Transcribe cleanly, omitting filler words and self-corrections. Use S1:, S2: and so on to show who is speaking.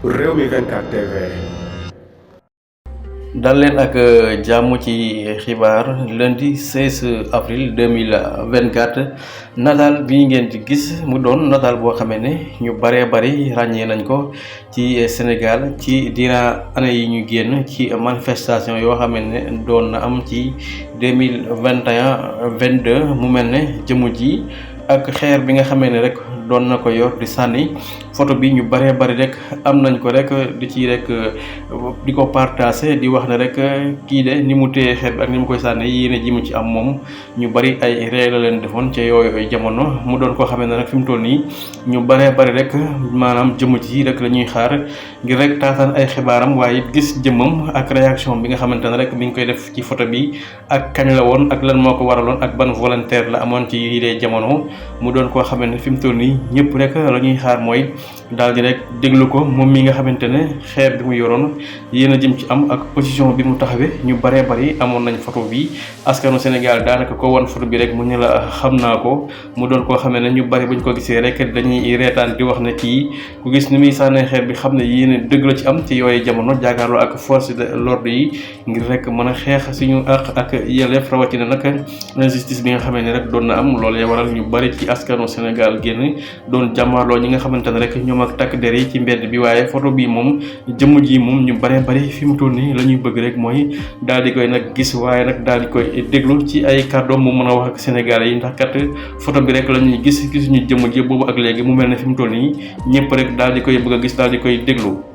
S1: Rewmi 24 TV.
S2: dal leen ak jàmm ci xibaar lundi 16 avril 2024 nataal bi ngeen di gis mu doon nataal boo xamee ne ñu baree bari ràññee nañ ko ci Sénégal ci dina année yi ñu génn ci manifestation yoo xamee ne doon na am ci 2021 22 mu mel ne jëmu ji ak xeer bi nga xamee ne rek doon na ko yor di sànni photo bi ñu baree bari rek am nañ ko rek di ci rek di ko partagé di wax ne rek kii de ni mu téye xeer bi ak ni mu koy sànni yéene ji mu ci am moom ñu bari ay ree la leen defoon ca yooyu ay jamono mu doon koo xamee ne rek fi mu toll nii ñu baree bari rek maanaam jëmm ji rek la ñuy xaar ngir rek taataan ay xibaaram waaye gis jëmmam ak réaction bi nga xamante ne rek mi ngi koy def ci photo bi ak kañ la woon ak lan moo ko waraloon ak ban volontaire la amoon ci yile jamono mu doon koo xamante ne fi mu toll nii ñëpp rek la ñuy xaar mooy daal di rek déglu ko moom mi nga xamante ne xeer bi mu yoroon yéen a jëm ci am ak position bi mu taxawee ñu baree bari amoon nañ photo bi askanu Sénégal daanaka ko wan photo bi rek mu ne la xam naa ko mu doon koo xamee ne ñu bari buñ ko gisee rek dañuy reetaan di wax ne kii ku gis ni muy sànnee xeer bi xam ne yéen dëgg la ci am ci yooyu jamono jaakaarloo ak force de l'ordre yi ngir rek mën a xeex suñu àq ak yelleef rawatina nag injustice bi nga xamee ne rek doon na am loolee waral ñu bari ci askanu Sénégal génn doon jàmmaarloo ñi nga xamante ne rek ñoom ak takk der yi ci mbedd bi waaye photo bi moom jëmm ji moom ñu baree bari fi mu toll nii la ñuy bëgg rek mooy daal di koy nag gis waaye nag daal di koy déglu ci ay kàddoom mu mën a wax ak Sénégalais yi ndax kat photo bi rek la ñuy gisuñu jëmm ji boobu ak léegi mu mel ne fi mu toll nii ñëpp rek daal di koy bëgg a gis daal di koy déglu.